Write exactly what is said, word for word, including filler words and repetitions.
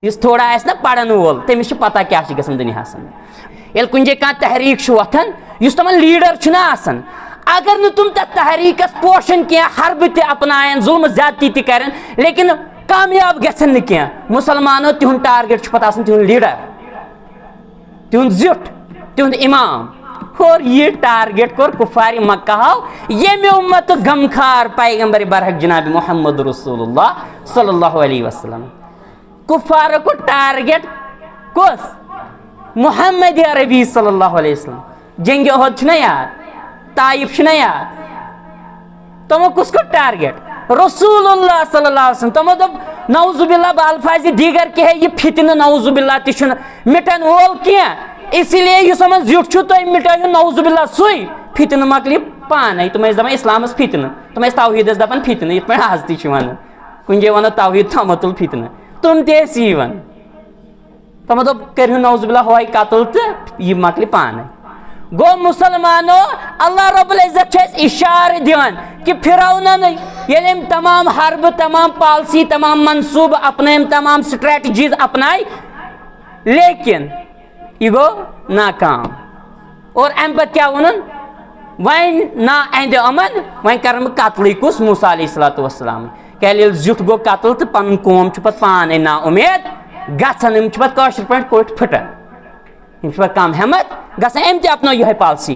یُس تھوڑا آسہِ نا پرن وول، تٔمِس چھِ پتہ کیٛاہ چھِ گژھان دُنیاہس منٛز۔ ییٚلہِ کُنہِ جایہِ کانٛہہ تحریٖک چھُ وۄتھان، یُس تِمن لیڈر چھُنہ آسان، اگر نہٕ تِم تتھ تحریٖکس پوشن کینٛہہ، حربہٕ تہِ اپناون، ظلمہٕ زیادتی تہِ کرن، لیکن کامیاب گژھن نہٕ کینٛہہ۔ مُسلمانو، تِہُنٛد ٹارگیٹ چھُ پتہٕ آسان تِہُنٛد لیڈر، تِہُنٛد زیُٹھ، تِہُنٛد امام۔ اور یہِ ٹارگیٹ کوٚر کفارِ مکہ ہو، ییٚمہِ اُمتُک غمخار پیغمبر برحق جناب محمد رسول اللہ صلی اللہ علیہ وسلم۔ کفارو کوٚر ٹارگیٹ کُس؟ محمد عربی صلی اللہ علیہ وسلم۔ جنگِ احد چھُنہ یاد؟ طائف چھُنہ یاد؟ تِمو کُس کوٚر ٹارگیٹ؟ رسول اللہ صلی اللہ علیہ وسلم۔ تِمو دوٚپ، نعوذ باللہ، بالفاظِ دیگر کہ ہے، یہِ فتنہٕ، نعوذ باللہ، تہِ چھُنہٕ مٹن وول کینٛہہ۔ اسی لیے یُس یِمن زیُٹھ چھُ، تُہۍ مٹٲیِو، نعوذ باللہ، سُے۔ فتنہٕ مۄکلہِ پانے۔ تِم ٲسۍ دپان اسلامس فتنہٕ، تِم ٲسۍ توحیٖدس دپان فتنہٕ، یِتھ پٲٹھۍ آز تہِ چھِ ونان۔ کُنہِ جایہِ ونو توحیٖد تمتُل فتنہٕ، تِم تہِ ٲسۍ یی ونان۔ تِمو دوٚپ، کٔرِو نعوذ باللہ ہۄے قتل تہٕ یہِ مۄکلہِ پانے۔ گوٚو مُسلمانو، اللہ رب العزت چھُ اَسہِ اِشارٕ دِوان کہِ فرعونن ییٚلہِ أمۍ تمام حربہٕ، تمام پالسی، تمام منصوٗبہٕ اپنٲے، أمۍ تمام سٹریٹجیز اپناے، لیکن یہِ گوٚو ناکام۔ اور امہِ پتہٕ کیٛاہ ووٚنُن؟ وۄنۍ نا اہندِ امن، وۄنۍ کرن بہٕ قتلٕے کُس؟ موسیٰ علیہ الصلوۃ والسلام۔ کیٛازِ ییٚلہِ زیُٹھ گوٚو قتل تہٕ پنُن قوم چھُ پتہٕ پانے نا اُمید گژھان، یِم چھِ پتہٕ کٲشِر پٲٹھۍ کوٚٹھۍ پھٕٹان، یِم چھِ پتہٕ کم ہٮ۪متھ گژھان۔ أمۍ تہِ اپنٲو یِہوٚے پالسی۔